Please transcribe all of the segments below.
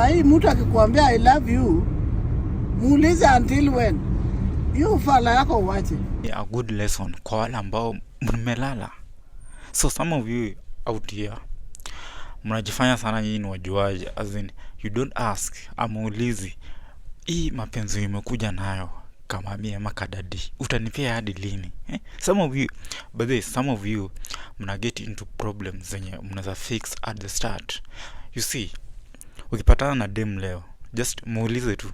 Saa hii mtu akikuambia "I love you", muulize, "Until when?" Hiyo ufala yako uwache. A good lesson kwa wale ambao mmelala. So some of you out here mnajifanya sana nyinyi ni wajuaji, as in you don't ask, amuulizi hii mapenzi imekuja nayo kama mimi ama kadadi, utanipea hadi lini, eh? Some of you, by the way, some of you mna get into problems zenye mnaweza fix at the start. You see, ukipatana na dem leo, just muulize tu,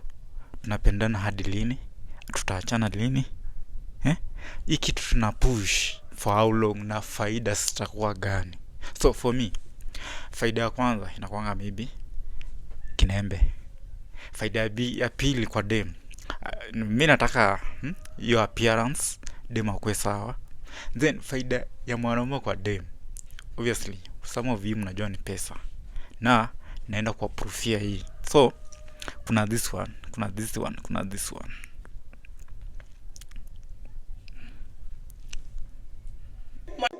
"Tunapendana hadi lini? Tutaachana lini, eh? Hii kitu tuna push for how long na faida zitakuwa gani?" So for me, faida ya kwanza inakwanga maybe kinembe. Faida ya pili kwa dem, mi nataka hiyo appearance, dem akuwe sawa. Then faida ya mwanaume kwa dem, obviously some of you mnajua ni pesa, na naenda kwa proofia hii. So kuna this one, kuna this one, kuna this one.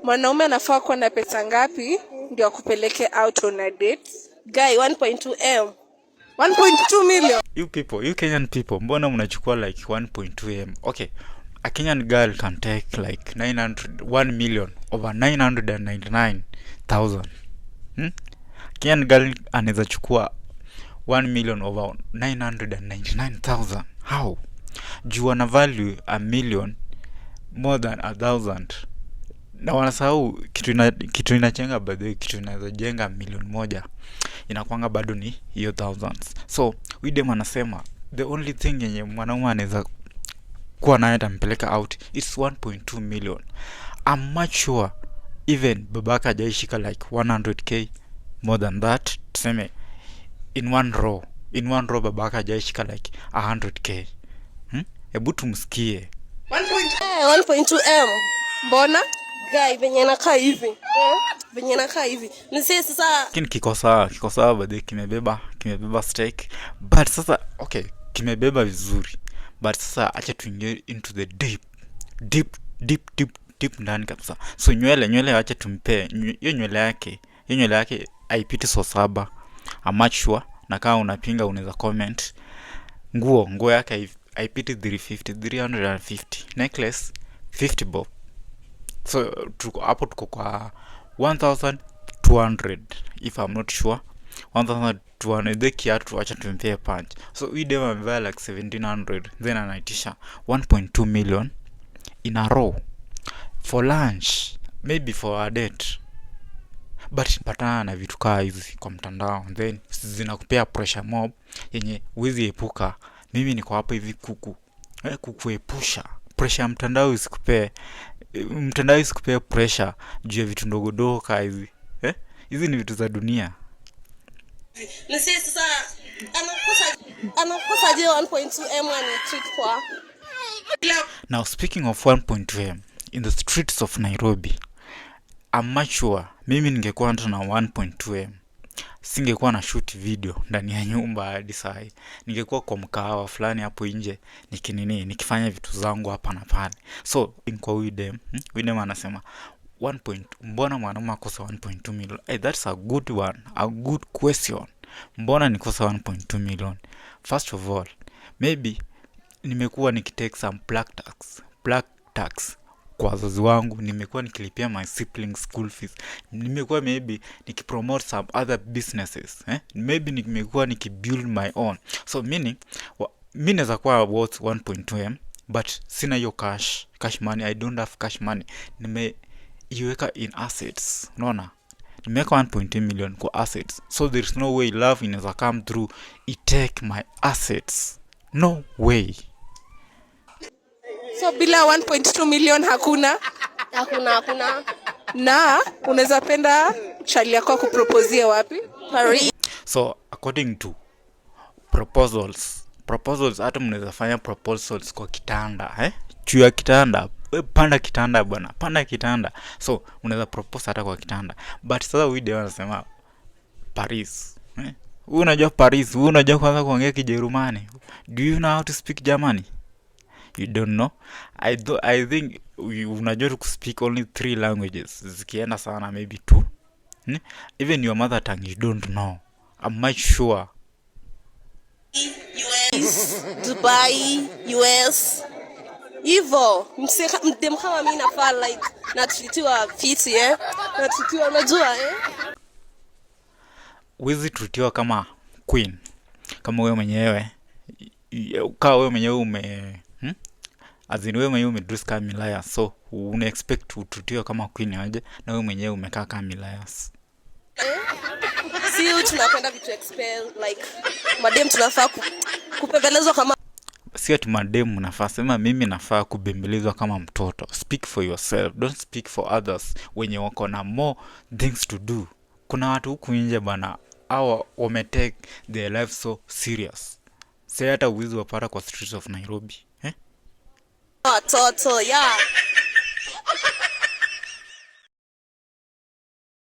Mwanaume anafaa kuwa na pesa ngapi ndio akupeleke out on a date? Guy, 1.2 m. 1.2 million. You people, you Kenyan people, mbona mnachukua like 1.2 m? Okay, a Kenyan girl can take like 900, 1 million over 999,000, Kenyan girl anaweza chukua 1 million over 999,000. How? Juu wana value a million more than a thousand, na wanasahau kitu inachenga, by the way, kitu inaweza jenga milioni 1 inakwanga bado ni hiyo thousands. So huyu dem anasema the only thing yenye mwanaume anaweza kuwa naye atampeleka out, it's 1.2 million. I'm much sure even babaka hajaishika like 100K, more than that. Tuseme in one row, in one row babaka hajaishika like 100K, Hebu tumsikie. Eh, 1.2 m. Mbona? Guy, venye nakaa hivi, venye nakaa hivi nisie sasa. Lakini kiko sawa, kiko sawa by, kimebeba stake. But sasa, okay, kimebeba vizuri, but sasa acha tuingie into the deep, deep, deep, deep, deep ndani kabisa. So nywele, acha tumpe hiyo nywele yake. Hiyo nywele yake haipiti so 7, I'm much sure, na kama unapinga unaweza comment. Nguo yake haipiti 350, 350. Necklace 50 bob. So tuko hapo, tuko kwa 1200, if I'm not sure, 1200. The kiatu, acha tumpee punch. So huyu dem amevaa like 1700, then anaitisha 1.2 million in a row for lunch, maybe for a date. But patana na vitu kaa hizi kwa mtandao, then zinakupea pressure mob yenye huwezi epuka. Mimi niko hapo hivi kukuepusha pressure ya mtandao. Isikupee, mtandao isikupee pressure juu ya vitu ndogo ndogo kaa hizi, eh? Hizi ni vitu za dunia. Nisie sasa anakosa je 1.2 m ani treat kwa? Now, speaking of 1.2 m in the streets of Nairobi, I'm much sure mimi ningekuwa hata na 1.2 m, singekuwa na shoot video ndani ya nyumba hadi sahi. Ningekuwa kwa mkahawa fulani hapo nje nikinini, nikifanya vitu zangu hapa na pale. So kwa huyu dem, Huyu dem anasema 1 point, mbona mwanaume akosa 1.2 million? Hey, that's a good one, a good question. Mbona nikosa 1.2 million? First of all, maybe nimekuwa nikitake some black tax kwa wazazi wangu, nimekuwa nikilipia my siblings school fees, nimekuwa maybe nikipromote some other businesses, eh? Maybe nimekuwa nikibuild my own. So meaning mi naweza kuwa worth 1.2 m, but sina hiyo cash money. I don't have cash money. Nimeiweka in assets, unaona? Nimeweka 1.2 million kwa assets, so there is no way love inaweza come through itake my assets. No way. So bila 1.2 million hakuna? Hakuna, hakuna. Na unaweza penda chali yako akuproposie wapi? Paris. So according to proposals, hata mnaweza fanya proposals kwa kitanda, eh? Juu ya kitanda. We panda kitanda bwana, panda kitanda. So unaweza propose hata kwa kitanda. But sasa huyu dem anasema Paris, eh? Wewe unajua Paris? Wewe unajua kwanza kuongea Kijerumani? Do you know how to speak Germany? You don't know. I think unajua tu kuspeak only three languages, zikienda sana maybe two, Even your mother tongue you don't know, I'm much sure. Paris, Dubai, US. Hivo mdem kama mi nafaa like natreatiwa fiti, eh? Natreatiwa, unajua, eh? Huwezi treatiwa kama queen kama wewe mwenyewe, kama wewe mwenyewe ume, As in, wewe mwenyewe umedress kama milaya, so una expect utreatiwe kama queen aje na wewe mwenyewe umekaa kama milayas? Si tunapenda vitu expen, like madem tunafaa kupembelezwa kama Si ati mademu nafaa, sema mimi nafaa kubembelezwa kama mtoto. Speak for yourself, don't speak for others wenye wako na more things to do. Kuna watu huku nje bana, awa wametake their life so serious. Sai hata uwizi wapata kwa streets of Nairobi, eh? Watoto, yeah.